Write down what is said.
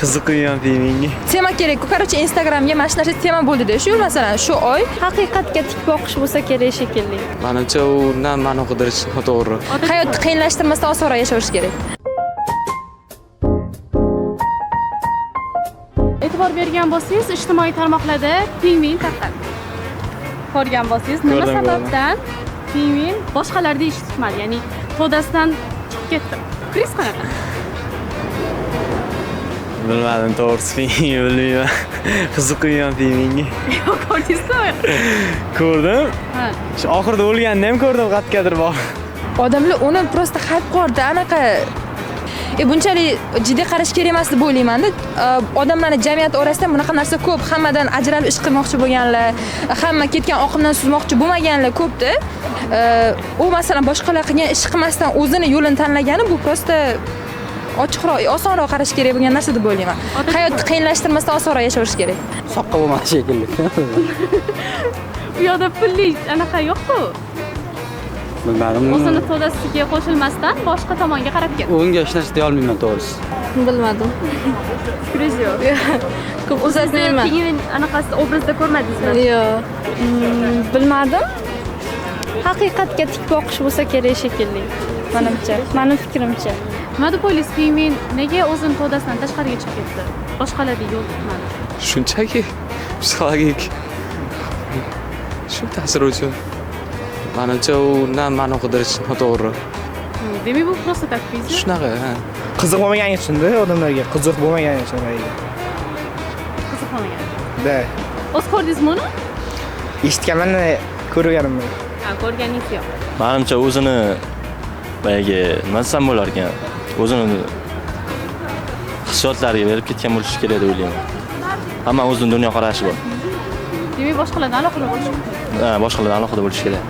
Qiziqmayman pingvinga. Tema kerak-ku. Короче, Instagramga mana shu narsa tema bo'ldi-da. Shu masalan, shu oy Haqiqatga tik boqish bo'lsa kerak shekilli. Manimcha undan ma'no qidirish noto'g'ri. Hayotni qiyinlashtirmasdan osonroq yashash kerak. E'tibor bergan bo'lsangiz, ijtimoiy tarmoqlarda pingvin tarqaldi. Ko'rgan bo'lsangiz, nima Ko'rdim, ko'rdim. sababdan pingvin boshqalarda ish tutmadi, ya'ni to'dasidan chiqib ketdi. Fikringiz qanaqa? Bilmadim, to'g'risi pingvin bilmayman. Qiziqmayman pingvinga. Yo'q, ko'rdingizmi? Ko'rdim. Ha. Shu oxirida o'lganini ham ko'rdim, qayergadir borib. Odamlar uni просто hayb qildi, anaqa bunchalik jiddiy qarash kerak emas deb o'ylaymanda. Odamlarni jamiyat orasida bunaqa narsa ko'p, hammadan ajralib ish qilmoqchi bo'lganlar, hamma ketgan oqimdan suzmoqchi bo'lmaganlar ko'pda. U masalan boshqalar qilgan ish qilmasdan o'zini yo'lini tanlagani bu просто ochiqroq, osonroq qarash kerak bo'lgan narsa deb o'ylayman. Hayotni qiyinlashtirmasdan osonroq yashash kerak. Soqqa bo'lmadi shekilli. U yoqda pulli anaqa yo'q-ku. Bilmadim. O'zini to'dasiga qo'shilmasdan boshqa tomonga qarab ketdi. Unga hech narsa deya olmayman to'g'risi. Bilmadim. Fikringiz yo'q. Ko'p kuzatmayman. Pingvin anaqasi obrazda ko'rmadingizmi? Yo'q. Bilmadim. Haqiqatga tik boqish bo'lsa kerak shekilli. Manimcha, mani fikrimcha. Nima deb o'ylaysiz, pingvin nega o'zini to'dasidan tashqariga chiqib ketdi? Boshqalarga yo'l tutmadi. Shunchaki psixologik shu ta'sir uchun. Manimcha undan ma'no qidirish noto'g'ri. Demak, bu просто так fikringiz. Shunaqa, ha. Qiziq bo'lmagani uchun-da odamlarga, qiziq bo'lmagani uchun ularga. Qiziq bo'lmagan. Да. O'zi ko'rdingizmi uni? Eshitganman, ko'rganim yo'q. Ha, ko'rganingiz yo'q. Manimcha o'zini boyagi nima desam bo'lar ekan, o'zini hissiyotlariga berib ketgan bo'lishi kerak deb o'ylayman. Hamma o'zini dunyoqarashi bor. Demak, boshqalardan alohida bo'lishi mumkin. Ha, boshqalardan alohida bo'lishi kerak.